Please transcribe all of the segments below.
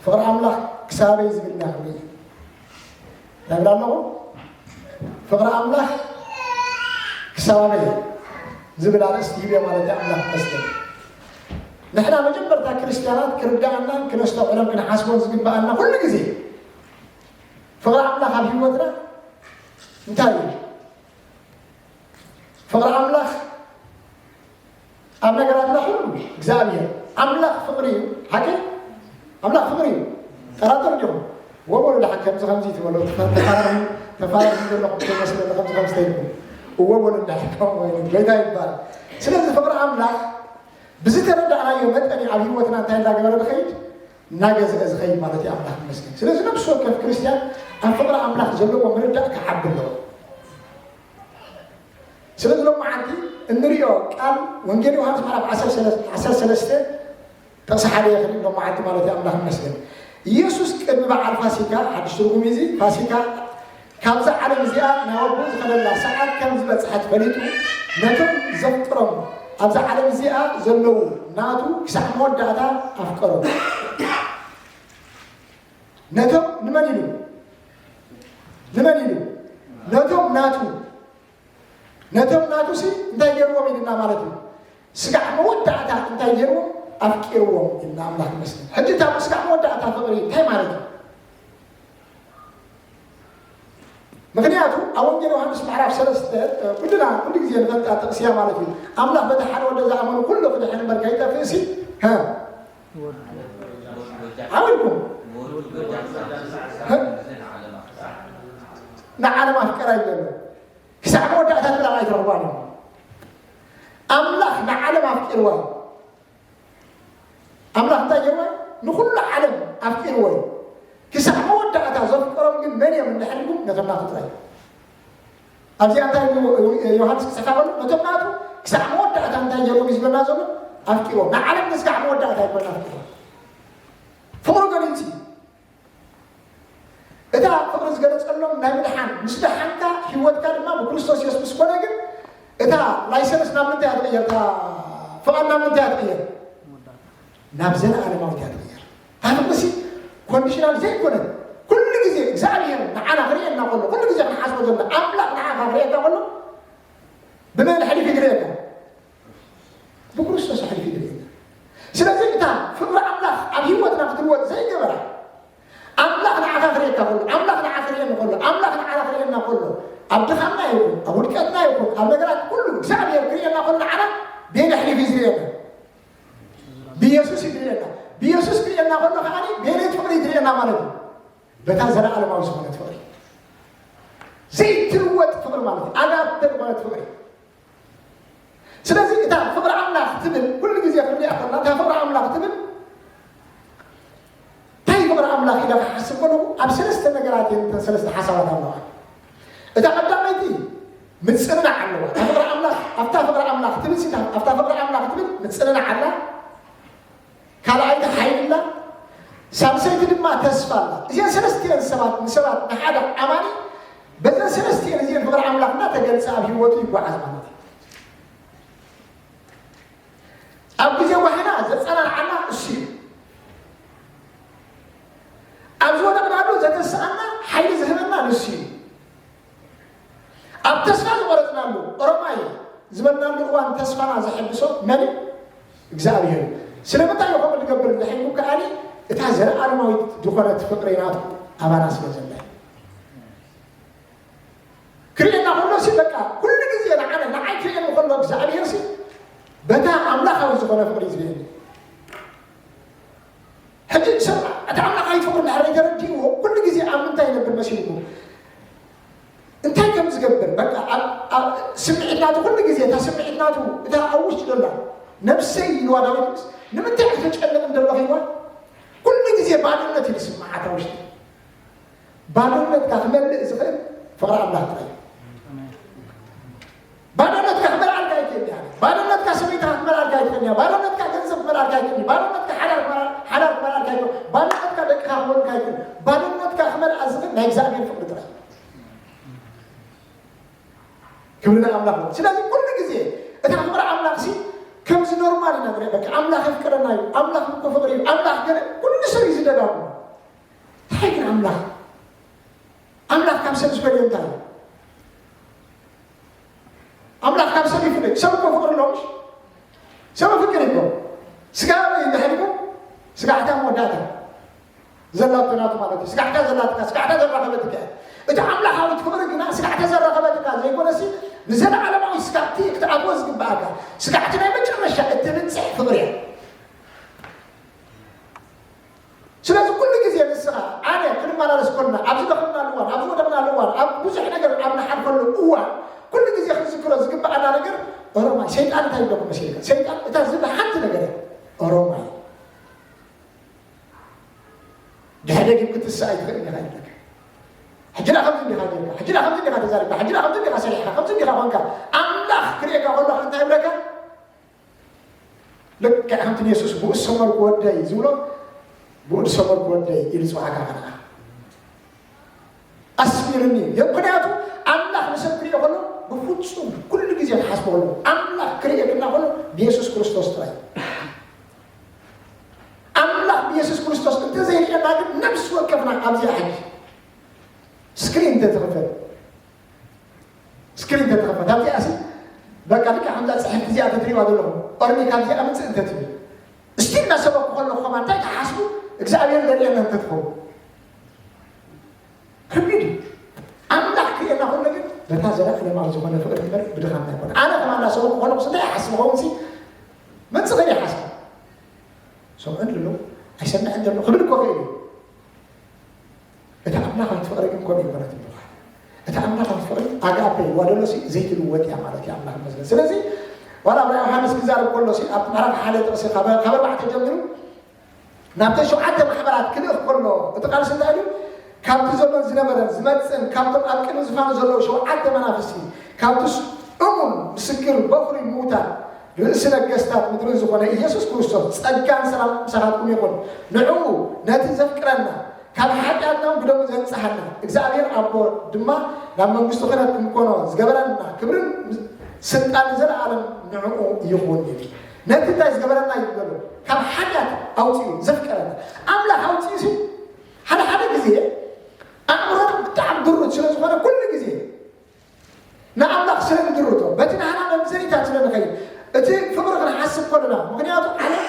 ፍቕሪ ኣምላኽ ክሳበይ ዝብል ኢና ክብል እዩ። እንታይ ይብል ኣለኹ? ፍቕሪ ኣምላኽ ክሳበይ ዝብል ኣርእስቲ ሂበ ማለት እዩ። ኣምላኽ ይመስገን። ንሕና መጀመርታ ክርስትያናት ክርዳኣናን ክነስተውዕሎን ክንሓስቦን ዝግብኣና ኩሉ ግዜ ፍቕሪ ኣምላኽ ኣብ ህይወትና እንታይ እዩ? ፍቕሪ ኣምላኽ ኣብ ነገራትና ኩሉ እግዚኣብሔር ኣምላኽ ፍቕሪ እዩ። ሓቂ ኣምላኽ ፍቕሪ እዩ። ጠራጥር ዲኹም? ወበሉ ደሓን ከምዚ ከምዚ ትበሎ ተፋራሪ ተፋራሪ ዘለኹም ትመስለኒ ከምዚ ከምዚ ተይልኩም እወ በሉ ደሓን ከምኡ ኮይኑ ጌታ ይባል። ስለዚ ፍቕሪ ኣምላኽ ብዝተረዳእናዮ መጠን እዩ ኣብ ህይወትና እንታይ እንዳገበረ ዝኸይድ እናገዝአ ዝኸይድ ማለት እዩ። ኣምላኽ ይመስገን። ስለዚ ነብሲ ወከፍ ክርስትያን ኣብ ፍቕሪ ኣምላኽ ዘለዎ ምርዳእ ክዓቢ ኣለዎ። ስለዚ ሎማዓንቲ እንሪኦ ቃል ወንጌል ዮሃንስ ምዕራፍ ዓሰርተ ሰለስተ ጥቕሲ ሓደ የኽእል ሎማዓንቲ ማለት እዩ። ኣምላኽ ይመስገን። ኢየሱስ ቅድሚ በዓል ፋሲካ፣ ሓድሽ ትርጉም እዩ እዚ፣ ፋሲካ ካብዛ ዓለም እዚኣ ናብ ኣቦኡ ዝኸደላ ሰዓት ከም ዝበጽሐት ፈሊጡ ነቶም ዘፍቅሮም ኣብዛ ዓለም እዚኣ ዘለዉ ናቱ ክሳዕ መወዳእታ ኣፍቀሮም። ነቶም ንመን ኢሉ? ንመን ኢሉ? ነቶም ናቱ ነቶም ናቱ ሲ እንታይ ገይርዎም ኢልና ማለት እዩ። ስጋዕ መወዳእታ እንታይ ገይርዎም ኣፍቂርዎም ኢልና ኣምላኽ ይመስገን። ሕጂ እታ ስጋዕ መወዳእታ ፍቕሪ እንታይ ማለት እዩ? ምክንያቱ ኣብ ወንጌል ዮሃንስ ምዕራፍ ሰለስተ ኩልና ኩሉ ግዜ ንፈልጣ ጥቕስያ ማለት እዩ። ኣምላኽ በቲ ሓደ ወደ ዝኣመኑ ኩሉ ክድሕን እምበር ከይጠፍእ ሲ ዓብልኩም ንዓለም ኣፍቀራ ይገሎ ክሳዕ መወዳእታ ትብላ ኣይትረኽቧን እዮም። ኣምላኽ ንዓለም ኣፍቂርዋ እዩ። ኣምላኽ እንታይ ገይርዋ እዩ? ንኹሉ ዓለም ኣፍቂርዎ እዩ። ክሳዕ መወዳእታ ዘፍቀሮም ግን መን እዮም እንድሕር ኢልኩም ነቶም ናቱ ጥራይ። ኣብዚኣ እንታይ ዮሃንስ ክፅሕፋ ከሎ ነቶም ናቱ ክሳዕ መወዳእታ እንታይ ገይሮም እዩ ዝበልና ዘሎ ኣፍቂርዎም። ንዓለም ክሳዕ መወዳእታ ይኮን ኣፍቂርዎም። ፍቕሩ ገሊፅ እዩ። እታ ፍቕሪ ዝገለጸሎም ናይ ምድሓን ምስ ደሓንካ ህይወትካ ድማ ብክርስቶስ የሱስ ምስ ኮነ ግን እታ ላይሰንስ ናብ ምንታይ እያ ትቕየር? እታ ፍቓድ ናብ ምንታይ እያ ትቕየር? ናብ ዘለኣለማዊት እያ ትቕየር። እታ ፍቕሪሲ ኮንዲሽናል ዘይኮነት ኩሉ ግዜ እግዚኣብሔር ንዓና ክርእየና ከሎ ኩሉ ግዜ ክንሓስቦ ዘለና ኣምላኽ ንዓኻ ክርእየካ ከሎ ብመን ኣሕሊፉ ይግርየካ? ብክርስቶስ ኣሕሊፉ ይግርየና። ስለዚ እታ ፍቕሪ ኣምላኽ ኣብ ህይወትና ክትልወጥ ዘይገበራ ኣምላኽ ንዓኻ ክርእየካ ከሎ ኣምላኽ ንዓ ክርእየኒ ከሎ ኣምላኽ ንዓና ክርእየና ከሎ ኣብ ድኻምና ይኹን ኣብ ውድቀትና ይኹን ኣብ ነገራት ኩሉ እግዚኣብሔር ክርእየና ከሎ ንዓና ቤን ኣሕሊፉ እዩ ዝርእየና። ብየሱስ እዩ ዝርእየና። ብየሱስ ክርእየና ከሎ ከዓ ቤነይት ፍቕሪ እዩ ዝርእየና ማለት እዩ። በታ ዘለዓለማዊ ዝኾነት ፍቕሪ ዘይትልወጥ ፍቕሪ ማለት እዩ። ኣጋብተ ዝኾነት ፍቕሪ ስለዚ እታ ፍቕሪ ኣምላኽ ትብል ኩሉ ግዜ ክንሪኣ ከለና እታ ፍቕሪ ኣምላኽ ትብል እንታይ ፍቕሪ ኣምላኽ ኢለ ክሓስብ ከለኹ ኣብ ሰለስተ ነገራት እየን እተን ሰለስተ ሓሳባት ኣለዋ። እታ ቀዳመይቲ ምጽንናዕ ኣለዋ። እታ ፍቕሪ ኣምላኽ ኣብታ ፍቕሪ ኣምላኽ ትብል ሲታ ኣብታ ፍቕሪ ኣምላኽ ትብል ምጽንናዕ ኣላ። ካልኣይቲ ሓይሊ ኣላ። ሳልሰይቲ ድማ ተስፋ ኣላ። እዚአን ሰለስቲአን ሰባት ንሰባት ንሓደ ኣማኒ በዘን ሰለስቲአን እዚአን ፍቕሪ ኣምላኽ እናተገልጸ ኣብ ህይወቱ ይጓዓዝ ማለት እዩ። ኣብ ግዜ ጓሂና ዘጸናንዓና እሱ እዩ። ኣብ ዝወደቕናሉ ዘተስኣና ሓይሊ ዝህበና ንሱ እዩ። ኣብ ተስፋ ዝቆረጽናሉ ኦሮማይ ዝበልናሉ እዋን ተስፋና ዘሐድሶ መን እዩ? እግዚኣብሔር እዩ። ስለምንታይ እዩ ከምኡ ዝገብር እንተሒልኩም ከኣኒ እታ ዘለኣለማዊት ዝኾነት ፍቕሪ ናቱ ኣባና ስለ ዘላ እዩ። ክርእየና ከሎ ሲ በቃ ኩሉ ግዜ ንዓነ ንዓይ ክርእየኒ ከሎ እግዚኣብሔር ሲ በታ ኣምላኻዊ ዝኾነ ፍቕሪ እዩ ዝርእየኒ። ሕጂ ሰብ እቲ ኣምላኻዊ ፍቕሪ እንድሕር ተረዲእዎ ኩሉ ግዜ ኣብ ምንታይ ይነብር መሲልኩም? እንታይ ከም ዝገብር በቃ ኣብ- ኣብ ስምዒት ናቱ ኩሉ ግዜ እታ ስምዒት ናቱ እታ ኣብ ውሽጢ ዘላ ነብሰይ ኢልዋ ዳዊት ምስ ንምንታይ ክተጨንቕ እንደሎ ሂዋ ኩሉ ግዜ ባዶነት እዩ ዝስምዓት ኣብ ውሽጢ። ባዶነትካ ክመልእ ዝኽእል ፍቕሪ ኣምላኽ ጥራይ እዩ። ባዶነትካ ክመልኣልካ ኣይክእልን እያ። ባዶነትካ ሰበይትኻ ክመልኣልካ ኣይክእልን እያ። ባዶነትካ ገንዘብ ክመልኣልካ ኣይክእልን እዩ። ባዶነትካ ሓዳር ክመልኣ- ሓዳር ክመልኣልካ ኣይክእልን። ባዶነትካ ደቅኻ ክመልኡልካ ኣይክእልን። ባዶነትካ ክመልኣ ዝኽእል ናይ እግዚኣብሔር ፍቕሪ ጥራይ እዩ። ክብሪ ንኣምላኽ ይኹን። ስለዚ ኩሉ ግዜ እታ ፍቕሪ ኣምላኽ ሲ ከምዚ ኖርማል ኢና ንሪኣ። በቃ ኣምላኽ የፍቅረና እዩ፣ ኣምላኽ እኮ ፍቕሪ እዩ፣ ኣምላኽ ገለ ኩሉ ሰብ እዩ ዝደጋግሞ። ኣምላኽ ኣምላኽ ካብ ሰብ ዝፈልዮ እንታይ እዩ? ኣምላኽ ካብ ሰብ ይፍለዩ። ሰብ እኮ ፍቕሪ ኣለዎ፣ ምሽ? ሰብ ፍቅር እኮ ስጋ እንድሕር እኮ ስጋዕታ መወዳእታ ዘላቶ ናቱ ማለት እዩ። ስጋዕታ ዘላትካ፣ ስጋዕታ ዘራኸበትካ። እቲ ኣምላኻዊት ፍቕሪ ግና ስጋዕታ ዘራኸበትካ ዘይኮነሲ፣ ንዘለዓለማዊ ስጋዕቲ ክትኣትዎ ዝግባኣካ፣ ስጋዕቲ ናይ መጨረሻ እትብጽሕ ፍቕሪ እያ። ስለዚ ኩሉ ግዜ ንስኻ፣ ኣነ ክንመላለስ ኮልና፣ ኣብ ዝደኸምናሉ እዋን፣ ኣብ ዝወደቕናሉ እዋን፣ ኣብ ብዙሕ ነገር ኣብ ንሓልፈሉ እዋን፣ ኩሉ ግዜ ክንዝክሮ ዝግባኣና ነገር፣ ኦሮማይ፣ ሰይጣን እንታይ ይብለኩም መሲልካ? ሰይጣን እታ ዝብላ ሓንቲ ነገር እያ። ኦሮማይ። ድሕሪ ደጊም ክትስእ ኣይትኽእልን ኢኻ ይብለካ። ሕጂ ደኣ ከምዚ እንዲኻ ጌርካ፣ ሕጂ ደኣ ከምዚ እንዲኻ ተዛሪብካ፣ ሕጂ ደኣ ከምዚ እንዲኻ ሰሪሕካ፣ ከምዚ እንዲኻ ኮንካ። ኣምላኽ ክርእየካ ከሎ እንታይ ይብለካ? ልክዕ ከምቲ ንየሱስ ብኡድ ሰመርኩ ወደይ ዝብሎ፣ ብኡድ ሰመርኩ ወደይ ኢሉ ዝጸውዓካ ከኣ ኣስሚርኒ እዩ። ምኽንያቱ ኣምላኽ ንሰብ ክርእዮ ከሎ ብፍጹም ኩሉ ግዜ ክሓስቦ ከሎ ኣምላኽ ክርእየክና ከሎ ብየሱስ ክርስቶስ ጥራይ። ኣምላኽ ብየሱስ ክርስቶስ እንተዘይርእየና ግን ነብሲ ወከፍና ኣብዚኣ ሕጂ ስክሪን እንተትኽፈት፣ ስክሪን እንተትኽፈት ኣብዚኣ ሲ በቃ ልክዕ ከምዛ ጽሕፍቲ እዚኣ ተትሪእዋ ዘለኹም ኦርሚ ካብዚኣ ምጽእ እንተትብል እስቲ እናሰበኩ ከለኹ ከማ እንታይ ትሓስቡ እግዚኣብሔር ዘርእየና እንተትኸውን ከቢድ እዩ። ኣምላኽ ክርእየና ከሎ ግን በታ ዘለኣለማዊ ዝኾነ ፍቕሪ እምበር ብድኻምና ኣይኮነ። ኣነ ከማን እናሰበኩ ከለኹስ እንታይ ይሓስብ ኸውን ሲ መን ዝኽእል ይሓስብ? ሰምዐን ዘሎ ኣይሰምዐን ዘሎ ክብል እኮ ክእል እዩ። እታ ኣምላኻዊት ፍቕሪ ግን ከምኡ ኣይኮነትን ብኳ። እታ ኣምላኻዊት ፍቕሪ ኣጋፔ ዋደሎ ሲ ዘይትልወጥ እያ ማለት እዩ። ኣምላኽ ይመስገን። ስለዚ ዋላ እብራ ዮሃንስ ክዛረብ ከሎ ሲ ኣብቲ ምዕራፍ ሓደ ጥቕሲ ካብ ካብ ኣርባዕተ ጀሚሩ ናብተን ሸውዓተ ማሕበራት ክልእኽ ከሎ እቲ ቃልሲ እንታይ ኢሉ? ካብቲ ዘሎን ዝነበረን ዝመጽእን ካብቶም ኣብ ቅድሚ ዝፋኑ ዘለዉ ሸውዓተ መናፍስቲ ካብቲ እሙን ምስክር በኹሪ ምዉታን ርእሲ ነገስታት ምድርን ዝኾነ ኢየሱስ ክርስቶስ ጸጋን ሰላም ምሳኻትኩም ይኹን። ንዕኡ ነቲ ዘፍቅረና ካብ ሓጢኣትና እውን ብደሙ ዘንጽሃና እግዚኣብሔር ኣቦ ድማ ናብ መንግስቱ ክህነት ክንኮኖ ዝገበረና ክብርን ስልጣን ንዘለኣለም ንዕኡ ይኹን ይብል። ነቲ እንታይ ዝገበረና ይበሉ ካብ ሓጢኣት ኣውፅኡ ዘፍቀረና ኣምላኽ ኣውፅኡ ሲ ሓደ ሓደ ግዜ ኣእምሮና ብጣዕሚ ድሩት ስለ ዝኾነ ኩሉ ግዜ ንኣምላኽ ስለ ንድርቶ በቲ ናህና መምዘኒታት ስለ ንኸይድ እቲ ፍቕሪ ክንሓስብ ከለና ምክንያቱ ዓለም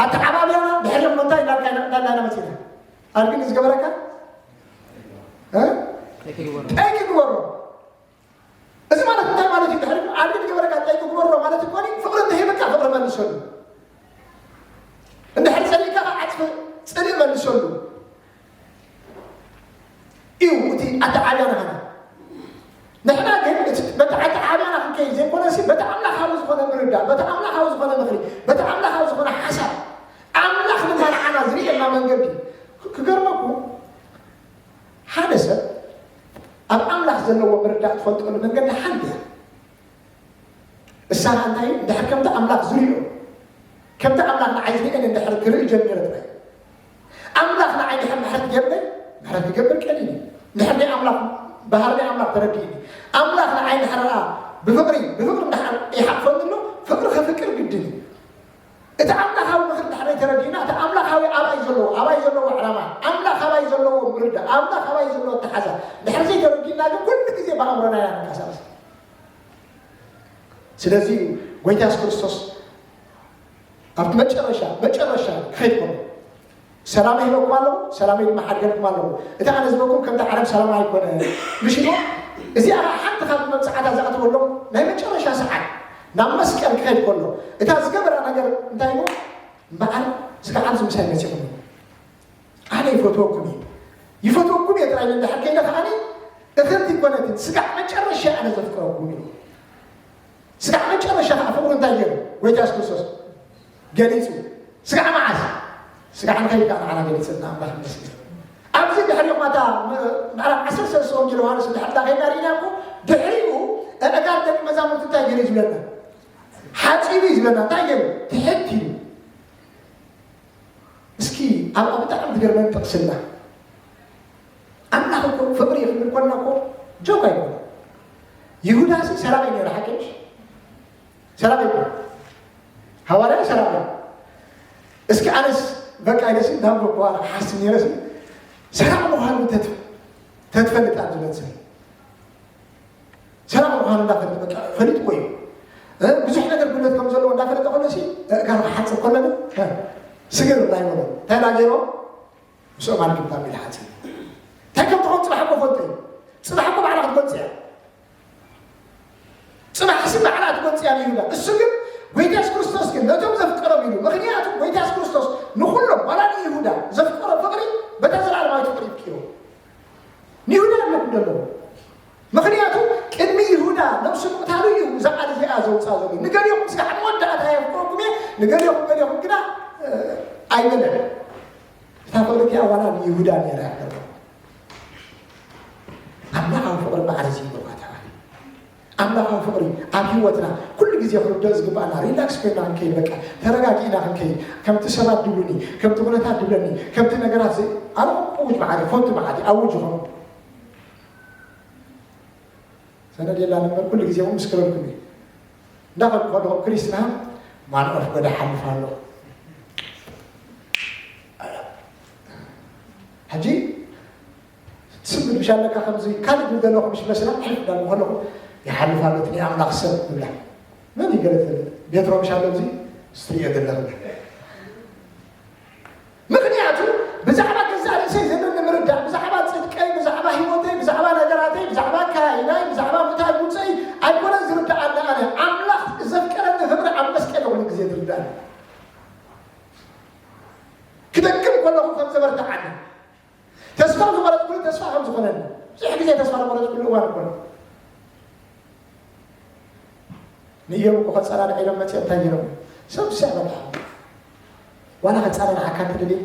ኣተዓባብያና ድሕሪኦም እንታይ እንዳልካ እንዳልና ኢና መፂና ኣድግን ዝገበረካ ጠይቂ ግበሮ እዚ ማለት እንታይ ማለት እዩ ድሕሪ ኣድግን ገበረካ ጠይቂ ግበሮ ማለት እኮ ፍቕሪ እንተሂብካ ፍቕሪ መልሰሉ እንድሕር ፀሊእካ ከዓ ዓፅፊ ፅልእ መልሰሉ እዩ እቲ ኣተዓብያ ናህና ንሕና ግን በቲ ኣተዓብያና ክንከይድ ዘይኮነሲ በቲ ኣምላኻዊ ዝኾነ ምርዳእ በቲ ኣምላኻዊ ዝኾነ ምኽሪ በቲ ኣምላኻዊ ዝኾነ ሓሳብ ኣምላኽ ድማ ንዓና ዝርእየና መንገዲ ክገርመኩም ሓደ ሰብ ኣብ ኣምላኽ ዘለዎ ምርዳእ ትፈልጠሉ መንገዲ ሓንቲ እያ እሳ እንታይ እንድሕር ከምቲ ኣምላኽ ዝሪኦ ከምቲ ኣምላኽ ንዓይ ዝሪእን እንድሕር ክርኢ ጀሚረ ጥራይ ኣምላኽ ንዓይ ድሕር ምሕረት ክገብር ምሕረት ክገብር ቀሊል እዩ እንድሕር ናይ ኣምላኽ ባህር ናይ ኣምላኽ ተረዲእኒ ኣምላኽ ንዓይ እንድሕር ብፍቕሪ ብፍቕሪ እንድሕር ይሓቕፈኒ ኣሎ ፍቕሪ ከፍቅር ግድን እዩ እቲ ኣምላኻዊ ምኽሪ እንድሕር ተረዲእና እቲ ኣምላኻዊ ኣባይ ዘለዎ ኣባይ ዘለዎ ዕላማ ኣምላኽ ኣባይ ዘለዎ ምርዳእ ኣምላኽ ኣባይ ዘለዎ ኣተሓዛ እንድሕር ዘይተረዲእና ግን ኩሉ ግዜ ብኣእምሮና ኢና ንንቀሳቐስ ስለዚ ጎይታ የሱስ ክርስቶስ ኣብቲ መጨረሻ መጨረሻ ክኸይድ ከሎ ሰላም ይህበኩም ኣለኹ፣ ሰላመይ ድማ ሓድገልኩም ኣለኹ። እቲ ኣነ ዝህበኩም ከምቲ ዓለም ሰላም ኣይኮነ። ምሽ ዶ? እዚኣ ኸዓ ሓንቲ ካብ መብጽዓታ ዝኣተወሎም ናይ መጨረሻ ሰዓት ናብ መስቀል ክኸይድ ከሎ እታ ዝገበራ ነገር እንታይ ኢሉ? እምበኣር ስጋዕ ኣብዚ ምሳይ መጺኹም እዩ። ኣነ ይፈትወኩም እየ። ይፈትወኩም እየ ጥራይ እንድሕር ከይደ ከዓኒ እኽልቲ ይኮነትን ስጋዕ መጨረሻ ኣነ ዘፍቅረኩም እዩ። ስጋዕ መጨረሻ ከዓ ፍቕሩ እንታይ ገይሩ? ጎይታ የሱስ ክርስቶስ ገሊጹ። ስጋዕ መዓስ? ስጋዕ ንኸይድ ከዓ ንዓና ገሊጽልና ኣምላኽ ይመስገን። ኣብዚ ድሕሪኡ ማታ ምዕራፍ ዓሰርተ ሰለስተ ወንጌል ዮሃንስ እንድሕር ዳ ከይድና ርኢና እኮ ድሕሪኡ ኣእጋር ደቂ መዛሙርቲ እንታይ ገይሩ እዩ ዝብለና? ሓጺቡ እዩ ዝብለና። እንታይ ገይሩ? ትሕት ኢሉ። እስኪ ኣብ ኣብ ብጣዕሚ ዝገርመን ጥቕስና ኣምላኽ እኮ ፍቕሪ እዩ ክንብል ኮልና እኮ ጆክ ኣይኮነ ይሁዳ ሲ ሰራቂ ነይሩ ሓቂ ምሽ ሰራቂ እኮ ሃዋርያ ሰራቂ እስኪ ኣነስ በቃ ኢለሲ ናብ ጎባር ሓስብ ነይረሲ ሰራቕ ምዃኑ ተት- ተትፈልጥ ኣብ ዝበጽሕ ሰራቕ ምዃኑ እንዳፈለጠ በቃ ፈሊጥዎ እዩ። እ፣ ብዙሕ ነገር ጉድለት ከም ዘለዎ እንዳፈለጠ ከሎ ሲ እጋር ክሓጽብ ከሎ ግን፣ እ፣ ስግር እንዳይበሎ እንታይ ዳ ገይሮ? ምስኦም ኣልግባብ ኢለ ሓጺብ። እንታይ ከም ትኸውን ጽባሕ እኮ ፈልጦ እዩ። ጽባሕ እኮ ባዕላ ክትገልጽ እያ። ጽባሕ ሲ ባዕላ ትገልጽ እያ ንይሁዳ። እሱ ግን ጎይታ የሱስ ክርስቶስ ግን ነቶም ዘፍቀሮም ኢሉ። ምኽንያቱ ጎይታ የሱስ ክርስቶስ ንኹሎም ዋላ ንይሁዳ ዘፍቀሮ ፍቕሪ በታ ዘለኣለማዊት ፍቕሪ ይፍቅሮ። ንይሁዳ ኣለኩም ዘለዎ። ምኽንያቱ ቅድሚ ይሁዳ ነብሱ ምቕታሉ እዩ እዛ ቃል እዚኣ ዘውፅኣ ዘሎ። ንገሊኹም ስጋዕ መወዳእታ የፍቅረኩም እየ፣ ንገሊኹም ገሊኹም ግና፣ እ፣ ኣይበለን። እታ ፍቕሪ እቲኣ ዋላ ንይሁዳ ነይራ እያ። ኣምላኻዊ ፍቕሪ ማዕረ እዚ ይብልዋ ተባሂሉ። ኣምላኻዊ ፍቕሪ ኣብ ህይወትና ኩሉ ግዜ ክንርድኦ ዝግባኣና፣ ሪላክስ ኮይና ክንከይድ፣ በቃ ተረጋጊእና ክንከይድ፣ ከምቲ ሰባት ድብሉኒ፣ ከምቲ ኩነታት ድብለኒ፣ ከምቲ ነገራት ዘይ-፣ ኣነ ኣውጅ መዓት፣ ፈቱ መዓት፣ ኣውጅ ኾኑ። ሰነድ የላን እምበር ኩሉ ግዜ እውን ምስ ክበልኩም እዩ። እንዳኸድኩ ከለኹ ክርስትና ማን ኦፍ ጎዳ ሓልፍ ኣሎ። ሕጂ ትስምድ ምሽ ኣለካ፣ ከምዚ ካልእ ዝብል ዘለኹ ምሽ መስላ ሕልፍ እንዳልኩ ከለኹ ይሓልፍ ኣሎ እቲ ናይ ኣምላኽ ሰብ ይብላ። መን እዩ ገለ ትብል? ቤትሮ ምሽ ኣሎ እዚ ስትሪኦ ዘለኹ። ምኽንያቱ ብዛዕባ ገዛእ ርእሰይ ዘለኒ ምርዳእ፣ ብዛዕባ ጽድቀይ፣ ብዛዕባ ህይወተይ፣ ብዛዕባ ነገራተይ፣ ብዛዕባ ኣካያይዳይ፣ ብዛዕባ ምእታይ ምውጸይ ኣይኮነን ዝርድኣኒ ኣነ። ኣምላኽ ዘፍቀረኒ ፍቕሪ ኣብ መስቀል ኩሉ ግዜ ዝርድኣኒ። ክደክም ከለኹ ከም ዘበርትዓኒ፣ ተስፋ ዝቆረጽኩሉ ተስፋ ከም ዝኾነኒ፣ ብዙሕ ግዜ ተስፋ ዝቆረጽኩሉ እዋን እኮ። ንኢዮብ እኮ ከጸናንዕ ኢሎም መጺኦም እንታይ ነይሮም? ሰብ ስዕ በቃ። ዋላ ከጸናንዓካ እንተደልየ፣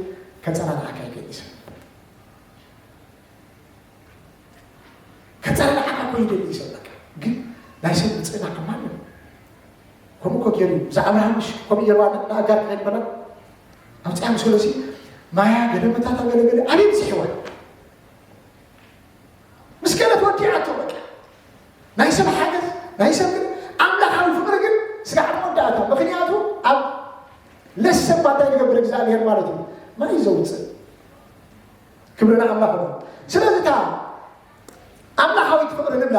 ከጸናንዓካ ይደሊ ሰብ። ከጸናንዓካ እኮ ይደሊ ሰብ በቃ። ግን ናይ ሰብ ምጽናዕ ማንም ከምኡ እኮ ገይሩ እዩ። ብዛዕባ ኣብርሃም ምሽ ከምኡ ገይርዋ ን-፣ ንኣጋር ክኸይድ በላ። ኣውጽኣ ምስ በለሲ ማያ ገደምታት ኣገለገለ። ኣበይ ብጽሕዋ? ምስ ገለት ወዲኣቶ በቃ። ናይ ሰብ ሓገዝ፣ ናይ ሰብ ግን ኣምላኻዊ ፍቕሪ ግን ስጋዕ መወዳእታ። ምኽንያቱ ኣብ ለሰብ ባንዳ ይገብር እግዚኣብሔር ማለት እዩ። ማይ ዘውፅእ። ክብሪ ንኣምላኽ ይኹን። ስለዚ እታ ኣምላኻዊት ፍቕሪ ንብላ፣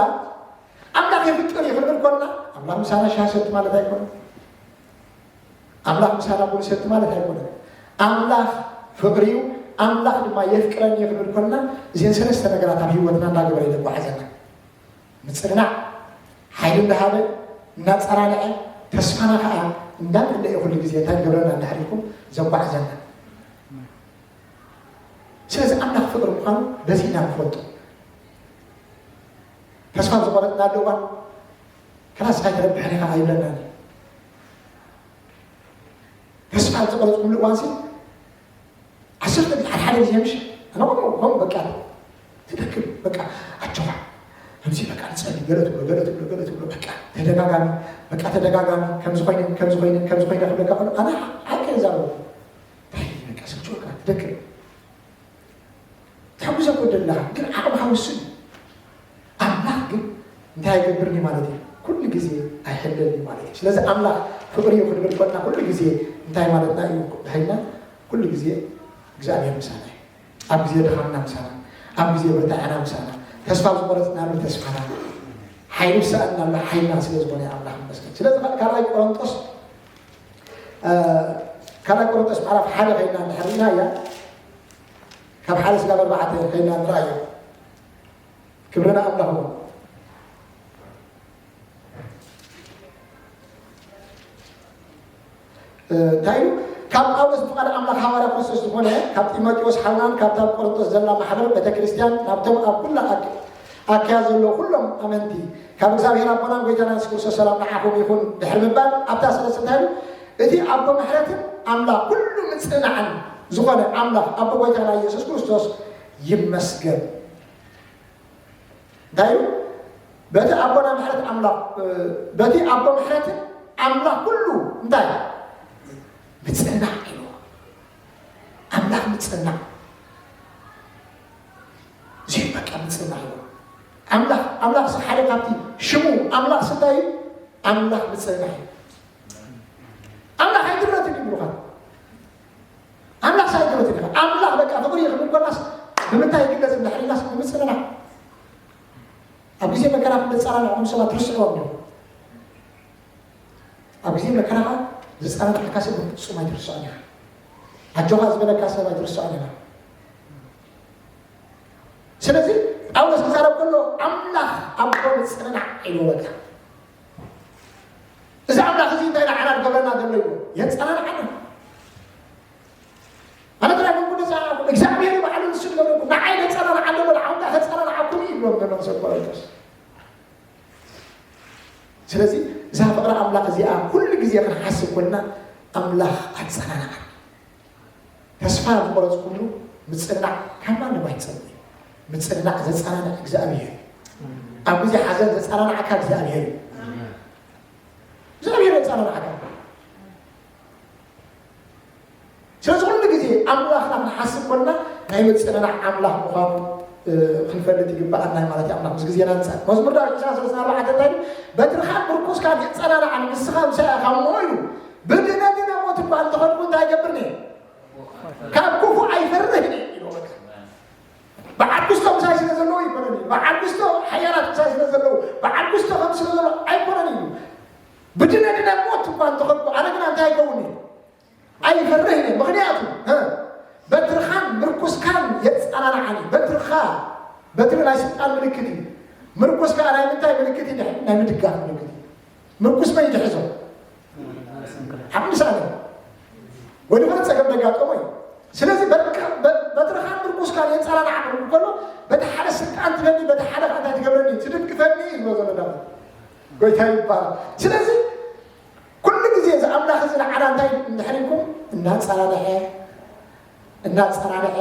ኣምላኽ የፍቅር እዩ ክንብል ኮንና፣ ኣምላኽ ምሳና ሻሂ ሰቲ ማለት ኣይኮነን። ኣምላኽ ምሳና ቡን ሰቲ ማለት ኣይኮነን። ኣምላኽ ፍቕሪ እዩ፣ ኣምላኽ ድማ የፍቅረኒ እዩ ክንብል ኮንና፣ እዘን ሰለስተ ነገራት ኣብ ህይወትና እንዳገበረ እዩ ዘጓዓዘና። ምጽንናዕ፣ ሓይሊ እንዳሃበ፣ እናጸናንዐ፣ ተስፋና ከዓ እንዳመለአ ኩሉ ግዜ እንታይ ዝገብረና እንድሕር ኢልኩም ዘጓዕዘና። ስለዚ ኣምላኽ ፍቕሪ ምዃኑ በዚ ኢና ንፈልጦ። ተስፋ ዝቆረጽናሉ እዋን፣ "ክላስ ኣይትረብሕን ኢኻ" ኣይብለናን እዩ። ተስፋ ኣብ ዝቆረጽኩምሉ እዋንሲ፣ ዓሰርተ ግዜ፣ ሓደ ሓደ ግዜ ምሽ፣ ኣነ ከምኡ፣ ከምኡ በቃ፣ ትደክም፣ በቃ፣ ኣጆኻ፣ ከምዚ በቃ፣ ንጸሊ፣ ገለ ትብሎ፣ ገለ ትብሎ፣ ገለ ትብሎ፣ በቃ፣ ተደጋጋሚ፣ በቃ፣ ተደጋጋሚ፣ ከምዚ ኮይነ፣ ከምዚ ኮይነ፣ ከምዚ ኮይነ ክብለካ ከሎ፣ ኣነ ሓቂ እዛረቡ። እንታይ በቃ፣ ስልችወካ፣ ትደክም። ትሕጉሰ እኮ ደለኻ፣ ግን ዓቕምኻ ውስን እዩ። ኣምላኽ ግን እንታይ ኣይገብርኒ ማለት እዩ? ኩሉ ግዜ ኣይሕለልኒ ማለት እዩ። ስለዚ ኣምላኽ ፍቕሪ እዩ ክንብል ኮንና ኩሉ ግዜ እንታይ ማለትና እዩ? ድሃይና ኩሉ ግዜ እግዚኣብሔር ምሳና እዩ። ኣብ ግዜ ድኻምና ምሳና፣ ኣብ ግዜ ብርታዕና ምሳና፣ ተስፋ ዝቆረጽናሉ ተስፋና፣ ሓይሊ ዝሰኣንናሉ ሓይልና ስለ ዝኾነ ኣምላኽ ይመስገን። ስለዚ ካልኣይ ቆሮንጦስ፣ እ፣ ካልኣይ ቆሮንጦስ ምዕራፍ ሓደ ከይድና እንድሕር ርኢና እያ፣ ካብ ሓደ ስጋብ ኣርባዕተ ከይድና ንርኣዮ። ክብሪ ንኣምላኽ ይኹን። እ፣ እንታይ ኢሉ? ካብ ጳውሎስ ብፍቓድ ኣምላኽ ሃዋርያ ክርስቶስ ዝኾነ፣ ካብ ጢሞቴዎስ ሓውናን ካብታ ኣብ ቆሮንቶስ ዘላ ማሕበር ቤተ ክርስቲያን፣ ናብቶም ኣብ ኩላ ኣክ-፣ ኣካያ ዘለዉ ኩሎም ኣመንቲ፣ ካብ እግዚኣብሔር ኣቦናን ጎይታና የሱስ ክርስቶስ ሰላም ንዓኹም ይኹን ድሕሪ ምባል፣ ኣብታ ሰለስተ እንታይ ኢሉ? እቲ ኣቦ ምሕረትን ኣምላኽ ኩሉ ምጽንናዕን ዝኾነ ኣምላኽ ኣቦ ጎይታና የሱስ ክርስቶስ ይመስገን። እንታይ እዩ? በቲ ኣቦና ምሕረት ኣምላኽ፣ እ፣ በቲ ኣቦ ምሕረትን ኣምላኽ ኩሉ እንታይ? ምጽንናዕ ኢልዎ። ኣምላኽ ምጽንናዕ። እዚ በቃ ምጽንናዕ ኢልዎ። ኣምላኽ፣ ኣምላኽ ሓደ ካብቲ ሽሙ ኣምላኽ እንታይ እዩ? ኣምላኽ ምጽንናዕ እዩ። ኣምላኽ ኣይድረትን እዩ ብሩኻት። ኣምላኽ ሳይድረትን እዩ። ኣምላኽ በቃ ፍቕሪ እዩ ክንብል ኮናስ ብምንታይ ይግለጽ እንድሕር ኢልናስ፣ ብምጽንናዕ። ኣብ ግዜ መከራ ክንጸናንዕ፣ እቶም ሰባት ርስዕዎም እዮም። ኣብ ግዜ መከራኻ ዝጸናንዓካ ሰብ ብፍጹም ኣይትርስዖን ኢኻ። ኣጆኻ ዝበለካ ሰብ ኣይትርስዖን ኢኻ። ስለዚ ጳውሎስ ክዛረብ ከሎ ኣምላኽ ኣቦ ምጽንናዕ ኢሉ በቃ። እዚ ኣምላኽ እዚ እንታይ ንዓና ዝገብረና ዘሎ እዩ? የጸናንዓና። ኣነ ጥራይ መንጉ ነጻ ኣኹ እግዚኣብሔር ባዕሉ ንሱ ዝገብረኩም ንዓይ ነጸናንዓ ኣለዎ ንዓኹም ከኣ ከጸናንዓኩም እዩ ይብሎም ዘሎ ሰብ ቆሮንቶስ። ስለዚ እዛ ፍቕሪ ኣምላኽ እዚኣ ኩሉ ግዜ ክንሓስብ ኮልና ኣምላኽ ኣጸናንዓና። ተስፋ ዝቆረጽኩሉ ምጽንናዕ ካብ ማንም ኣይትጸበዩ። ምጽንናዕ ዘጸናንዕ እግዚኣብሔር እዩ። ኣብ ግዜ ሓዘን ዘጸናንዓካ እግዚኣብሔር እዩ። እግዚኣብሔር የጸናንዓካ። ስለዚ ኩሉ ግዜ ኣምላኽና ክንሓስብ ኮልና ናይ ምጽንናዕ ኣምላኽ ምዃኑ ክንፈልጥ ይግብኣና ማለት እዩ። ኣምላኽ ምስ ግዜና ንጻእ መዝሙር ዳዊት ዕስራን ሰለስተ ኣርባዕተ እንታይ ኢሉ? በትርኻን ምርኩስካን የጸናንዓኒ ንስኻ ምሳይ ኢኻ እሞ ኢሉ። ብድነድነ ሞት እኳ እንተኸድኩ እንታይ ይገብርኒ? ካብ ክፉእ ኣይፈርህን እየ ኢሉ። በቃ በዓል ክስቶ ምሳይ ስለ ዘለዉ ኣይኮነን እዩ። በዓል ክስቶ ሓያላት ምሳይ ስለ ዘለዉ፣ በዓል ክስቶ ከም ስለ ዘሎ ኣይኮነን እዩ። ብድነድነ ሞት እኳ እንተኸድኩ ኣነ ግና እንታይ ይከውን እዩ? ኣይፈርህን እየ። ምኽንያቱ በትርኻን ምርኩስካን የጸናንዓኒ። በትርኻ፣ በትሪ ናይ ስልጣን ምልክት እዩ። ምርኩስ ከኣ ናይ ምንታይ ምልክት እዩ? ናይ ምድጋፍ ምልክት እዩ። ምርኩስ መን ይትሕዞ? ዓቕሚ ሳለ ወዲ ፈረድ ጸገም ደጋጠሞ እዩ። ስለዚ በትርኻን ምርኩስካን የጸናንዓኒ ከሎ በቲ ሓደ ስልጣን ትበኒ፣ በቲ ሓደ ከኣ እንታይ ትገብረኒ? ትድግፈኒ እዩ ዝብሎ ዘሎ ዳዊት። ጎይታ ይባረክ። ስለዚ ኩሉ ግዜ እዚ ኣምላኽ እዚ ንዓና እንታይ እንድሕር ኢልኩም እናጸናንዐ እናጸናንዐ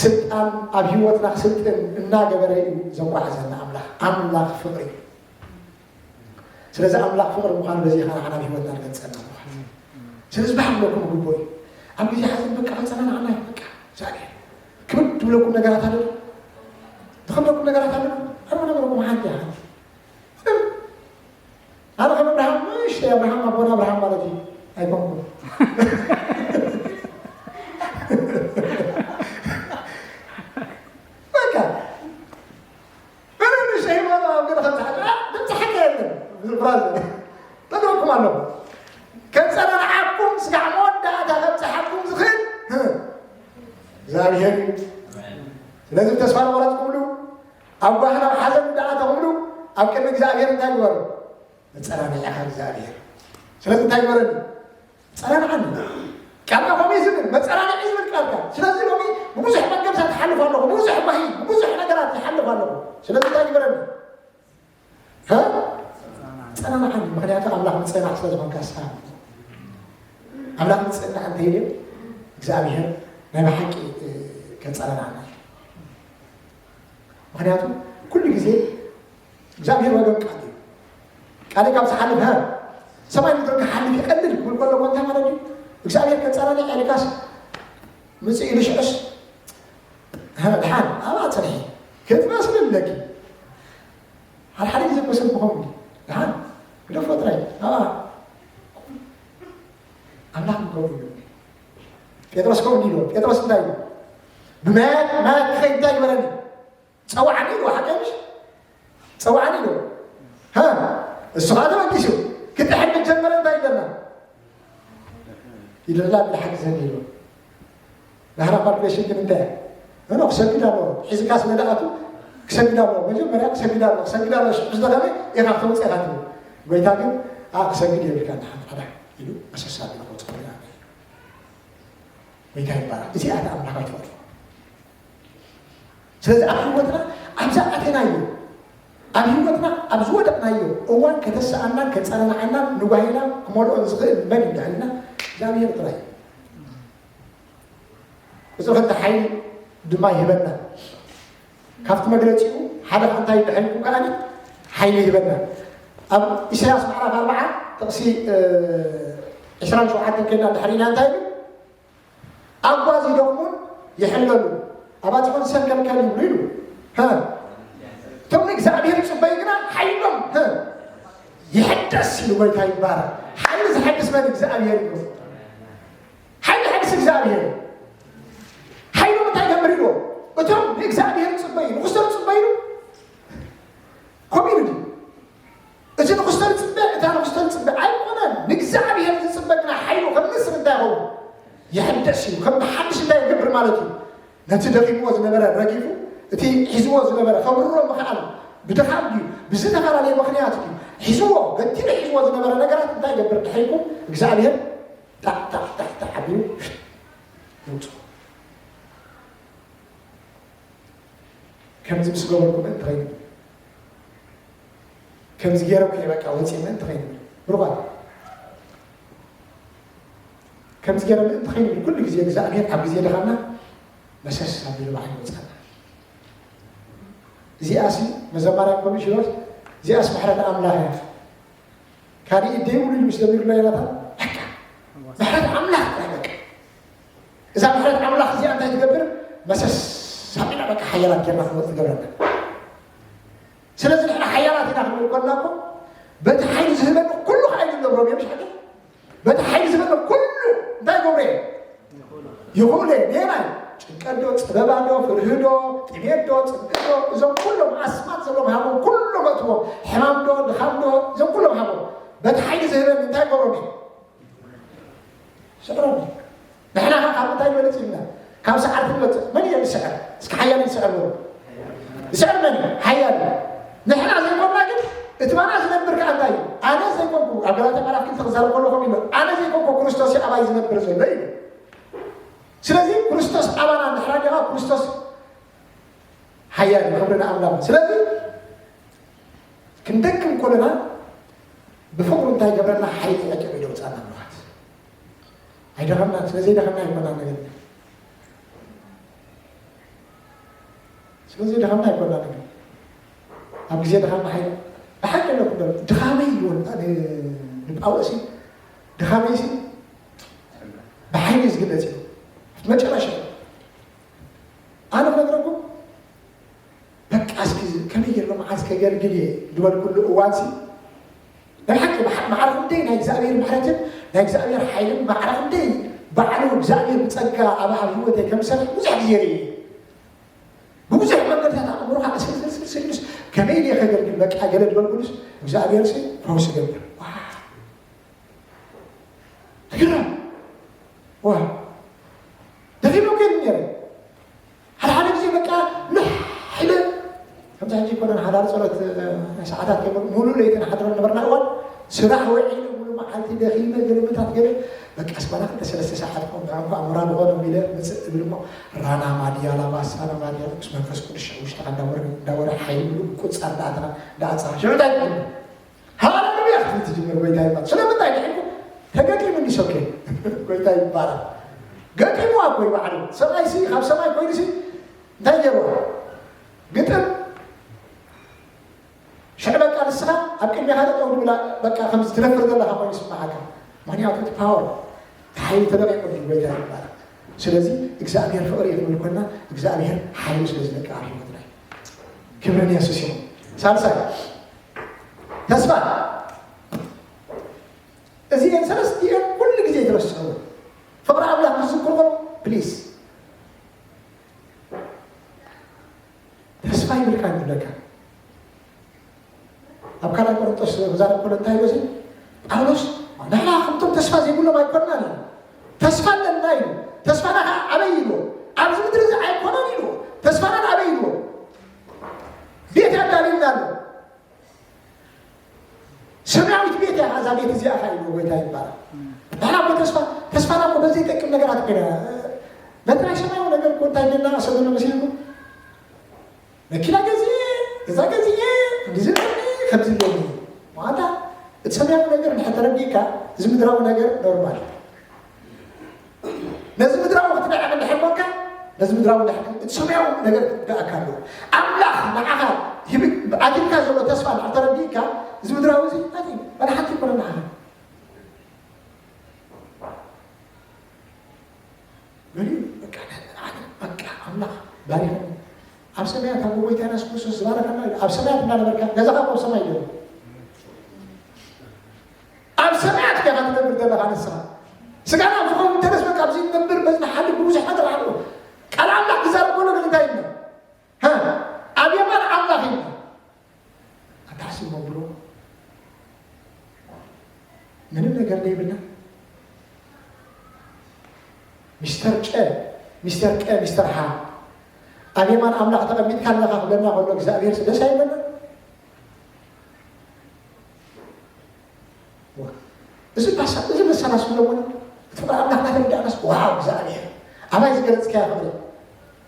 ስልጣን ኣብ ህይወትና ክስልጥን እናገበረ እዩ ዘጓዕዘና ኣምላኽ። ኣምላኽ ፍቕሪ እዩ። ስለዚ ኣምላኽ ፍቕሪ ምዃኑ በዚ ኸዓ ንዓና ኣብ ህይወትና ንገልጸልና ምዃኑ። ስለዚ ባህ ክብለኩም ግቡእ እዩ። ኣብ ግዜ ሓዘን በቃ ከጸናንዓና እዩ። በቃ ዛሬ ክብድ ትብለኩም ነገራት ኣሎ። ትኽብለኩም ነገራት ኣሎ። ኣነ ነገረኩም ሓንቲ እያ። ኣነ ከም ኣብርሃም ንእሽተይ ኣብርሃም ኣቦና ኣብርሃም ማለት እዩ ኣይኮንኩን። በቃ በለ ንእሽተይ ማለት ኣብ ገለ ከምዝሓደ ድምፂ ሓቂ የለን። ብራዘር ነግረኩም ኣለኹ። ከፀናንዓኩም ስጋዕ መወዳእታ ከብፅሓኩም ዝኽእል እግዚኣብሔር እዩ። ስለዚ ተስፋ ንቆረፅኩምሉ ኣብ ጓህና ሓዘን እንዳኣተኹምሉ ኣብ ቅድሚ እግዚኣብሔር እንታይ ግበሩ? መጸናንዒኻ እግዚኣብሔር። ስለዚ እንታይ ግበረኒ? ጸናንዓኒ። ቃልካ ከምኡ እዩ ዝብል፣ መጸናንዒ ዝብል ቃልካ። ስለዚ ሎሚ ብብዙሕ መገምሳ ትሓልፍ ኣለኹ፣ ብብዙሕ ባሂ፣ ብብዙሕ ነገራት ይሓልፍ ኣለኹ። ስለዚ እንታይ ግበረኒ? ጸናንዓኒ። ምኽንያቱ ኣምላኽ ምጽንናዕ ስለ ዝኾንካ ንስኻ። ኣምላኽ ምጽንናዕ እንተይልዮ እግዚኣብሔር ናይ ብሓቂ ከጸናንዓና እዩ። ምኽንያቱ ኩሉ ግዜ እግዚኣብሔር ወገን ቃል እዩ። ቃል ካብ ዝሓልፍ ሃ ሰማይ ምድር ክሓልፍ ይቐልል ክብል ከሎ እኮ እንታይ ማለት እዩ? እግዚኣብሔር ከጸናንዕ ኢልካስ ምጽእ ኢሉ ሽዑስ ሃ ድሓን ኣብኣ ጽንሒ ክትመስል ኣለኪ። ሓድሓደ ግዜ እኮ ሰብ ክኸውን እዩ። ድሓን ግደፎ ጥራይ ኣብኣ ኣምላኽ ክኸውን እዩ። ጴጥሮስ ከምኡ ኢሉ ጴጥሮስ እንታይ ኢሉ? ብማያት ማያት ክኸይድ እንታይ ግበረኒ? ጸውዓኒ ኢልዎ ሓቀ ምሽ? ጸውዓኒ ኢልዎ። ሃ እሱ ኸዓ ተበጊሱ ክጥሕል ምስ ጀመረ እንታይ ይብለና? ይደላ ብላ ሓግዘኒ ኢልዎ። ናህና ካልኩሌሽን ግን እንታይ እያ? እኖ ክሰግድ ኣለዎ። ሒዝካ ስለ ደኣቱ ክሰግድ ኣለዎ። መጀመርያ ክሰግድ ኣለዎ። ክሰግድ ኣለዎ። ሽዑ ዝደኸመ ኢኻ ክትወፅእ ኢኻ ትብል። ጎይታ ግን ኣ ክሰግድ የብልካ ንሓ ሓዳ ኢሉ ኣሰሳቢ ንኸውፅእ ኢሉ። ጎይታ ይባረክ። እዚኣ እታ ኣምላኽ ኣይትፈትዋ። ስለዚ ኣብ ህይወትና ኣብዛ ኣተናዮ ኣብ ህይወትና ኣብ ዝወደቕናዮ እዋን ከተስኣናን ከጸናንዓናን ንጓሂና ክመልኦን ዝኽእል መን እንድሕልና እግዚኣብሔር ጥራይ እዩ። ቁፅሪ ክልተ ሓይሊ ድማ ይህበና። ካብቲ መግለፂኡ ሓደ ከዓ እንታይ እንድሕር ኢልኩም ከዓኒ ሓይሊ ይህበና። ኣብ ኢሳያስ ምዕራፍ ኣርባዓ ጥቕሲ ዕስራን ሸውዓተን ከይድና እንድሕር ኢና እንታይ ይብል? ኣጓዚዶምን ይሕለሉ ኣባፅሖን ሰንከልከል ይብሉ ኢሉ። እቶም ንእግዚኣብሔር ይፅበዩ ግና ሓይሎም ይሕደስ ኢሉ። ጎይታ ይባረክ። ሓይሊ ዝሐድስ መን? እግዚኣብሔር እዩ። ሓይሊ ዝሐድስ እግዚኣብሔር። ሓይሎም እንታይ ይገብር ኢሉ? እቶም ንእግዚኣብሔር ዝጽበዩ ንኽሰሩ ዝጽበዩ ከምኡ ኢሉ ድዩ? እቲ ንኽሰሩ ዝጽበ እታ ንኽሰሩ ዝጽበ ኣይኮነን። ንእግዚኣብሔር ዝጽበ ግና ሓይሉ ከም ንስር እንታይ ይኸውን? ይሕደስ እዩ። ከም ብሓድሽ እንታይ ይገብር ማለት እዩ? ነቲ ደኺምዎ ዝነበረ ረጊፉ፣ እቲ ሒዝዎ ዝነበረ ከብርሮ ምኽኣል ብድኻም ድዩ ብዝተፈላለየ ምኽንያት ድዩ ሒዝዎ፣ ገቲሩ ሒዝዎ ዝነበረ ነገራት እንታይ ይገብር ድሕሪኩም? እግዚኣብሔር ጣዕ ጣዕ ጣዕ ጣዕ ኣቢሉ ይውፅኦ። ከምዚ ምስ ገበርኩ ምእንቲ ኸይንብል፣ ከምዚ ገይረኩ እየ በቃ ወፂእ ምእንቲ ኸይንብል። ብሩኻት፣ ከምዚ ገይረ ምእንቲ ኸይንብል ኩሉ ግዜ እግዚኣብሔር ኣብ ግዜ ድኻምና መሰስ ኣቢሉ ባዕሉ ይወፅኣና። እዚኣሲ መዘማርያን ኮሚሽኖች፣ እዚኣስ ምሕረት ኣምላኽ እያ። ካልእ ኢድ ዘይብሉ ኢሉ ምስ ደሚሩና ዮናታን፣ በቃ ምሕረት ኣምላኽ ጥራይ በቃ። እዛ ምሕረት ኣምላኽ እዚኣ እንታይ ትገብር? መሰስ ኣቢላ በቃ ሓያላት ጌርና ክንወጽእ ትገብረና። ስለዚ ንሕና ሓያላት ኢና ክንብል ከለና እኮ በቲ ሓይሊ ዝህበኒ ኩሉ ከዓ እዩ ዝገብሮ፣ ምሽ ሓቂ? በቲ ሓይሊ ዝህበኒ ኩሉ እንታይ ይገብሮ እየ? ይኹሉ እየ። ኔናይ ጭንቀት ዶ፣ ጸበባ ዶ፣ ፍርሂ ዶ፣ ጥሜት ዶ፣ ጽምኢ ዶ፣ እዞም ኩሎም ኣስማት ዘለዎም ሃቦም ኩሎም ኣእትዎም። ሕማም ዶ፣ ድኻም ዶ፣ እዞም ኩሎም ሃቦም። በቲ ሓይሊ ዝህበኒ እንታይ ይገብሮም እየ? ስዕሮም። ንሕና ኸ ካብ ምንታይ ንበልጽ ኢልና? ካብ ሰዓርቲ ንበልጽ። መን እየ ዝስዕር? እስኪ ሓያል ይስዕር በሉ። ዝስዕር መን እዩ? ሓያል እዩ። ንሕና ዘይኮንና ግን እቲ ባና ዝነብር ከኣ እንታይ እዩ? ኣነ ዘይኮንኩ፣ ኣብ ገላትያ ምዕራፍ ክልተ ክዛረብ ከሎ ከምኡ ኢሉ፣ ኣነ ዘይኮንኩ ክርስቶስ እዩ ኣባይ ዝነብር ዘሎ ኢሉ። ስለዚ ክርስቶስ ኣባና እንድሕር ኣሊኻ ክርስቶስ ሓያል እዩ፣ ክብሪ ንኣምላኽ። ስለዚ ክንደክም ከለና ብፍቕሩ እንታይ ይገብረና? ሓይሊ ዕጥቑ ይደውፃና ኣለዋት። ኣይደኸምናን፣ ስለ ዘይደኸምና ኣይኮናን ነገር። ስለ ዘይደኸምና ኣይኮናን ነገር። ኣብ ግዜ ድኻምና ሓይሊ ብሓቂ ኣለኩ ዶ ድኻመይ ይብል ን- ንጳውሎስ እዩ። ድኻመይ ሲ ብሓይሊ እዩ ዝግለጽ እዩ። መጨረሻ ኣነ ክነግረኩም በቃ እስኪ ከመይ ገይረ መዓስ ከገልግል እየ ዝበልኩሉ እዋንሲ ናይ ሓቂ ማዕረ ክንደይ ናይ እግዚኣብሔር ምሕረትን ናይ እግዚኣብሔር ሓይልን ማዕረ ክንደይ ባዕሉ እግዚኣብሔር ብጸጋ ኣብ ኣብ ህይወተይ ከም ዝሰርሕ ብዙሕ ግዜ ርእየ። ብብዙሕ መንገድታት ኣእምሮኻ እስልስልስልስልስ ከመይ ድየ ከገልግል በቃ ገለ ዝበልኩሉስ እግዚኣብሔር ሲ ፈውስ ይገብር። ትግረም ዋ ደኺመ ከይድ ነረ ሓደ ሓደ ግዜ በቃ ንሕ ኢለ ከምዚ ሕጂ ይኮነን ሓዳር ፀሎት ናይ ሰዓታት ከይበሉ ሙሉ ለይቲ ንሓድሮ ነበርና እዋን ስራሕ ውዒለ ሙሉ መዓልቲ ደኺመ ገለመታት ገለ በቃ ስባና ክልተ ሰለስተ ሰዓት ኮ ብሓንኳ ኣሞራ ዝኾነ ኢለ ምፅእ እብል እሞ ራና ማድያ ላባሳ ና ማድያ ምስ መንፈስ ቅዱስ ሽዑ ውሽጥኻ እንዳወረ እንዳወረ ሓይሊ ሙሉ ቁፃር እንዳኣተኻ እንዳኣፀኻ ሽዑ እንታይ ትብል ሃሌሉያ ክትብል ትጅምር። ጎይታ ይባል። ስለምንታይ ድሕልኩ ተገጢሙኒ ሶኬ ጎይታ ይባላል። ገጢሙ ኣኮ ይባዕሉ ሰብኣይ ሲ ካብ ሰማይ ኮይኑ ሲ እንታይ ገይርዋ ግጥም ሽዕ በቃ ንስኻ ኣብ ቅድሚኻ ጠጠው ድብላ በቃ ከምዚ ትነፍር ዘለኻ ኮይኑ ስማዓካ። ምክንያቱ እቲ ፓወር ሓይሊ ተለቂቁ እዩ ጎይታ ይባላል። ስለዚ እግዚኣብሔር ፍቅሪ እዩ ክንብል ኮና እግዚኣብሔር ሓይሉ ስለ ዝለቀ ኣብ ህይወትና እዩ። ክብርን የሱስ ይኹን። ሳልሳይ ተስፋ። እዚኤን ሰለስቲኤን ኩሉ ግዜ ትረስዑ። ፍቅሪ ኣምላኽ ክትዝክሩ ከሎ ፕሊስ ተስፋ ይብልካ ይብለካ። ኣብ ካልኣይ ቆሮንጦስ ክዛረብ ከሎ እንታይ ኢሉ እዚ ጳውሎስ ንሕና ከምቶም ተስፋ ዘይብሎም ኣይኮንናን እዩ። ተስፋ ኣለና እዩ። ተስፋና ከዓ ኣበይ ኢሉ ኣብዚ ምድሪ እዚ ኣይኮነን ኢሉ። ተስፋና ኣበይ ኢሉ ቤት ያዳልልና ኣሎ። ሰማያዊት ቤት እያ እዛ ቤት እዚኣ ኸ ኢሉ ጎይታ ይባላል። ንሕና እኮ ተስፋ ተስፋና እኮ በዘይጠቅም ነገራት ኮይና ነቲ ናይ ሰማያዊ ነገር እኮ እንታይ ጌና ኣሰብሎ መሲልኩም መኪና ገዚኤ ገዛ ገዚኤ እንዲዚ ከምዚ ኣለኒ ማታ እቲ ሰማያዊ ነገር ንሕተረዲካ እዚ ምድራዊ ነገር ኖርማል ነዚ ምድራዊ ክትንዕቕ እንድሕር ኮንካ ነዚ ምድራዊ ንሕክም እቲ ሰማያዊ ነገር ክትግደኣካ ኣለዎ። ኣምላኽ ንዓኻ ኣትልካ ዘሎ ተስፋ እንድሕር ተረዲእካ እዚ ምድራዊ እዚ ኣቲ ወላ ሓንቲ ይኮነ ንዓኻ ገሊኡ በቃ ኣምላኽ ባሪኸ ኣብ ሰማያት ኣብ ጎይታ የሱስ ክርስቶስ ዝባረከና ኣብ ሰማያት እናነበርካ ገዛኻ ኣብ ሰማይ ዶ ኣብ ሰማያት ከ ትነብር ዘለኻ ንስኻ ስጋና ዝኸውን ተረስ በቃ ኣብዚ ነብር በዚ ንሓድር ብብዙሕ ነገር ኣሎ ቃል ኣምላኽ ክዛረብ ከሎ ግን እንታይ ኢልና? ሃ? ኣብ የማን ኣምላኽ ኢልና። ኣታሕስቦ ብሮ፣ ምንም ነገር ዘይብልና፣ ሚስተር ጨ፣ ሚስተር ቀ፣ ሚስተር ሓ፣ ኣብ የማን ኣምላኽ ተቐሚጥካ ኣለኻ ክብለና ከሎ እግዚኣብሔር ደስ ኣይብለና? እዚ ፓሳ-፣ እዚ መሰላስል ኣለዎ። እቲ ፍቕሪ ኣምላኽ እናተረዳእናስ፣ ዋው፣ እግዚኣብሔር ኣባይ ዝገለጽካዮ ፍቕሪ።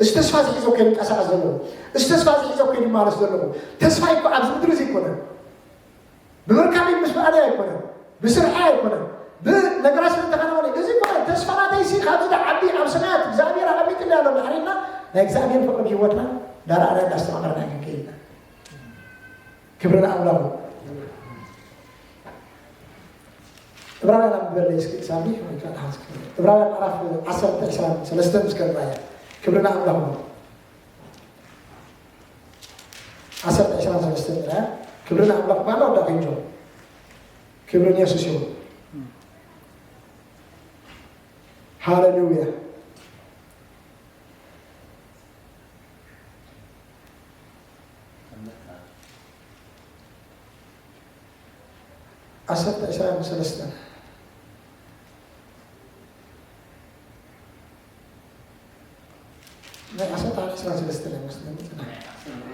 እዚ ተስፋ ዝሒዞ እኮ ይንቀሳቐስ ዘለዎ። እዚ ተስፋ ዝሒዞ እኮ ይመላለስ ዘለዎ። ተስፋ እኮ ኣብዚ ምድሪ እዚ ኣይኮነን። ብምርካበይ ምስ በኣለይ ኣይኮነን። ብስርሐይ ኣይኮነን። ብነገራት ስለ እተኸናወነ፣ እዚ እኮ ተስፋ ናተይ ሲ ካብዚ ዝዓቢ ኣብ ሰማያት እግዚኣብሔር ኣቐሚጥለይ ኣሎ እንድሕር ኢልና፣ ናይ እግዚኣብሔር ፍቕሪ ብህይወትና እንዳረኣና እንዳስተማቐርና ክንከይድ ኢና። ክብሪ ንኣምላኽ። ዕብራውያን ኣንብበለይ እስኪ ሳሚ፣ ወይ ከዓ ሓዝኪ። ዕብራውያን ምዕራፍ ዓሰርተ ዕስራን ሰለስተን እስከ ንርኣያ። ክብሪ ንኣምላኽ። ዓሰርተ ዕስራን ሰለስተን ንርኣያ። ክብሪ ንኣምላኽ። ባና ወዳ ኪንጆ። ክብሪ ንየሱስ ይኹን። ሃሌሉያ። ዓሰርተ ዕስራን ሰለስተን። ናይ ዓሰርተ ሓደ ዕስራን ሰለስተን እያ መስለኒ።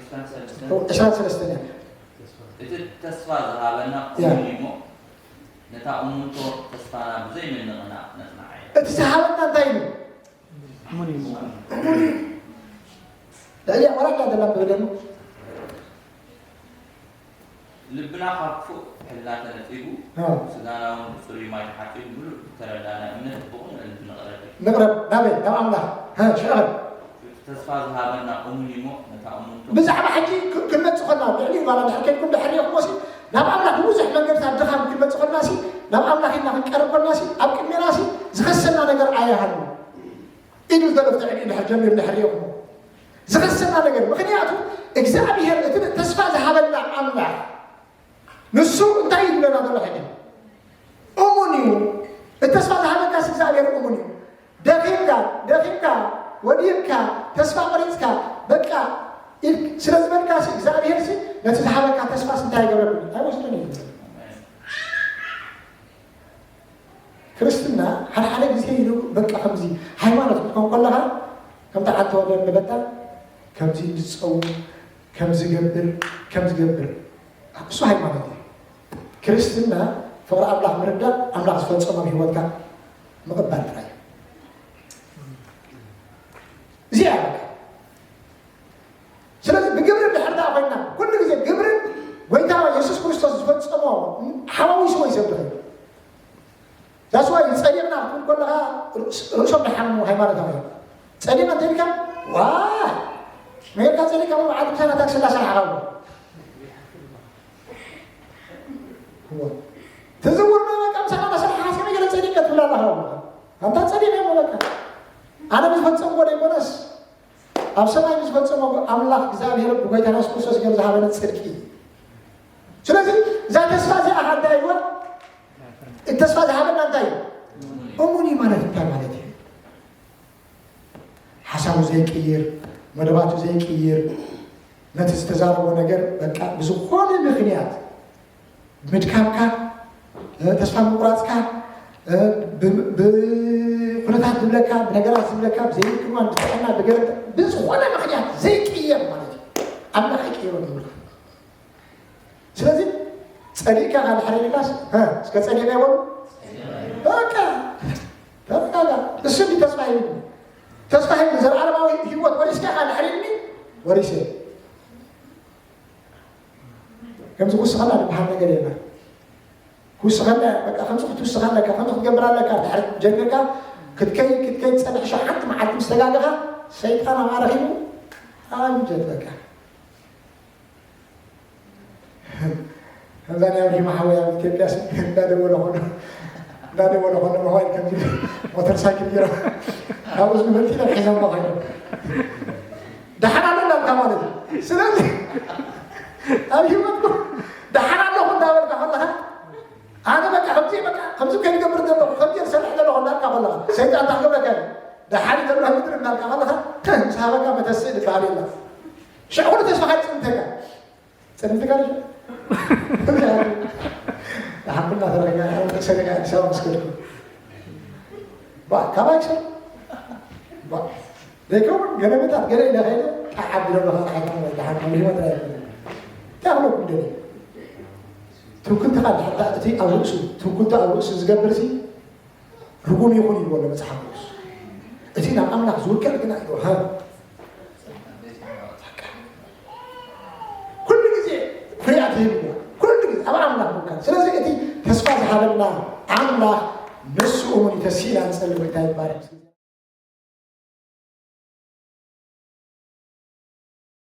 ዕስራን ሰለስተን። ኦ፣ ዕስራን ሰለስተን እያ። እቲ ተስፋ ዝሃበና ያ። እሙን እዩ እሞ፣ ነታ እሙንቶ ተስፋና ብዘይ ምንቕናቕ ነጽንዓ እያ። እቲ ዝሃበና እንታይ እዩ? እሙን እዩ። እሙን እዩ። ልዕሊኣ ወላ እኳ ደላ ብደሙ። ልብና ካብ ክፉእ ሕልና ተነጺጉ፣ ኣዎ። ስጋና እውን ብጽሩይ ማይ ተሓጺቡ፣ ምሉእ ዝተረዳእና እምነት ብቕኑዕ ልቢ ንቕረብ። ንቕረብ። ናበይ? ናብ ኣምላኽ። ሃ፣ ሽዕብ። እቲ ተስፋ ዝሃበና እሙን እዩ እሞ፣ ነታ እሙንቶ ብዛዕባ ሕጂ ክ-፣ ክንመጽእ ከለና፣ ልዕሊ ጓና ድሕር ከድኩም ድሕር ሪእኹሞ ሲ፣ ናብ ኣምላኽ ብብዙሕ መንገድታት ድኻም ክንመጽእ ከለና ሲ፣ ናብ ኣምላኽ ኢልና ክንቀርብ ከለና ሲ፣ ኣብ ቅድሜና ሲ፣ ዝኸሰና ነገር ኣይሃሉ። ኢዱ ዝተደፍተ ዕድል ድሕር ጀሚሩ ድሕር ሪእኹሞ። ዝኸሰና ነገር፣ ምኽንያቱ እግዚኣብሔር እቲ ተስፋ ዝሃበና ኣምላኽ ንሱ እንታይ እዩ ዝብለና ዘሎ ሕጂ? እሙን እዩ። እቲ ተስፋ ዝሃበካስ እግዚኣብሔር እሙን እዩ። ደኺምካ፣ ደኺምካ፣ ወዲቕካ፣ ተስፋ ቆሪጽካ፣ በቃ ኢል-፣ ስለ ዝበልካሲ እግዚኣብሔርሲ ነቲ ዝሃበካ ተስፋስ እንታይ ይገብረሉ? ኣይወስዶን እዩ። ክርስትና ሓደ ሓደ ግዜ ኢሉ በቃ ከምዚ ሃይማኖት ክትኮን ከለኻ ከምታ ዓንተ ወገን ንበታ ከምዚ ዝጸውም፣ ከምዚ ገብር፣ ከምዚ ገብር። እሱ ሃይማኖት እዩ። ክርስትና ፍቕሪ ኣምላኽ ምርዳእ፣ ኣምላኽ ዝፈጸሞ ኣብ ህይወትካ ምቕባል ጥራይ እዩ። እዚኣ እያ በቃ። ስለዚ ብግብሪ እንድሕር ደኣ ኮይንና፣ ኩሉ ግዜ ግብርን ጎይታ የሱስ ክርስቶስ ዝፈጸሞ ሓዋዊስዎ እዩ ሰብ ድኸይድ። That's why ጸዲቕና ክትብል ከለኻ ርእስ-፣ ርእሶም ዝሓምሙ ሃይማኖታውያን። ጸዲቕ እንተ ኢልካ፣ ዋይ፣ ሜርካ ጸዲቕካ እሞ በዓል ምሳና ታክሲ እንዳሰራሕኻ እሞ። እዎ። ትዝውር ነው በቃ ምሳና እንዳሰራሕኻ እስከ ነገር ጸዲቕ ትብል ኣለኻ እሞ። ኣንታ ጸዲቕ እሞ በቃ። ኣነ ብዝፈጸምዎ ዘይኮነስ፣ ኣብ ሰማይ ምስ ፈጸሞ ኣምላኽ እግዚኣብሔር ብጎይታና የሱስ ክርስቶስ ገይሩ ዝሃበነ ጽድቂ እዩ። ስለዚ እዛ ተስፋ እዚኣ ከ እንታይ ይብሎ? እቲ ተስፋ ዝሃበና እንታይ እዩ? እሙን እዩ ማለት እንታይ ማለት እዩ? ሓሳቡ ዘይቅይር፣ መደባቱ ዘይቅይር፣ ነቲ ዝተዛረቦ ነገር በቃ ብዝኾነ ምኽንያት ምድካምካ፣ እ፣ ተስፋ ምቁራጽካ፣ እ፣ ብ-፣ ብኹነታት ዝብለካ፣ ብነገራት ዝብለካ፣ ብዘይምክንዋን፣ ብጥዕና፣ ብገለ፣ ብዝኾነ ምኽንያት ዘይቅየር ማለት እዩ። ኣምላኽ ኣይቅየሮን ይብልካ። ስለዚ ጸዲቕካ ካብ ድሕሪ ኢልካስ፣ እ፣ እስከ ጸዲቐ ይበሉ። በቃ፣ ተረጋጋ። እሱ እንዲ ተስፋ ሂብኒ። ተስፋ ሂብኒ፣ ዘላለማዊ ህይወት ወሪስካ ካብ ድሕሪ ኢልኒ፣ ወሪሰ። ከምዚ ክውስኸላ ዝበሃል ነገር የለን። ክውስኸላ፣ በቃ፣ ከምዚ ክትውስኸ ኣለካ፣ ከምዚ ክትገብር ኣለካ። ድሕሪ ጀሚርካ ክትከይድ፣ ክትከይድ ትጸንሕ፣ ሸሓንቲ መዓልቲ ምስ ተጋገኻ፣ ሰይጣን ኣብኣ ረኺቡ፣ ኣብጀት፣ በቃ። ከምዛ ናይ ኣብርሂም ሓወይ ኣብ ኢትዮጵያ ሲ እንዳደወለ ኾሎ፣ እንዳደወለ ኾሎ፣ ሞባይል ከምዚ ሞተር ሳይክል ገይሮም፣ ካብኡ ዝንበልቲ ኢሎም ሒዞሞ ኾይኖም። ደሓን ኣሎ እንዳልካ ማለት እዩ። ስለዚ ኣብ ህይወትኩም ደሓን ኣለኹ እንዳበልካ ከለኻ፣ ኣነ በቃ ከምዚ፣ በቃ ከምዚ ከይገብር ዘለኹ፣ ከምዚ ዝሰርሕ ዘለኹ እንዳልካ ከለኻ፣ ሰይጣን እንታይ ክገብረካ እዩ? ደሓን ዘሎ ምድሪ እንዳልካ ከለኻ፣ ባሌላ ሽዑ ኩሉ ተስፋ ሓፂምተካ ፅንትካ ደ ሓኩና ተረኛ ሰሪያ ኣዲስ ኣበባ መስከድኩ ካባይ ክሰር ዘይከውን ገለ መታት ገለ ኢለ ከይደ ጣዕ ዓቢ ዘሎ ደሓን ምሂመ ጥራይ ይኮነ እንታይ ክለኩም ደለ ትውክልትኻ ድሕር እቲ ኣብ ርእሱ ትውክልቱ ኣብ ርእሱ ዝገብር ሲ ርጉም ይኹን ይብሎ መጽሓፍ ቅዱስ። እቲ ናብ ኣምላኽ ዝውከል ግና እዩ። ኩሉ ግዜ ፍርያት ይህብ ኩሉ ግዜ ኣብ ኣምላኽ ምውካል። ስለዚ እቲ ተስፋ ዝሃበና ኣምላኽ ንሱ እውን ተሲና ንጸሊ። ጎይታ ይባረክ።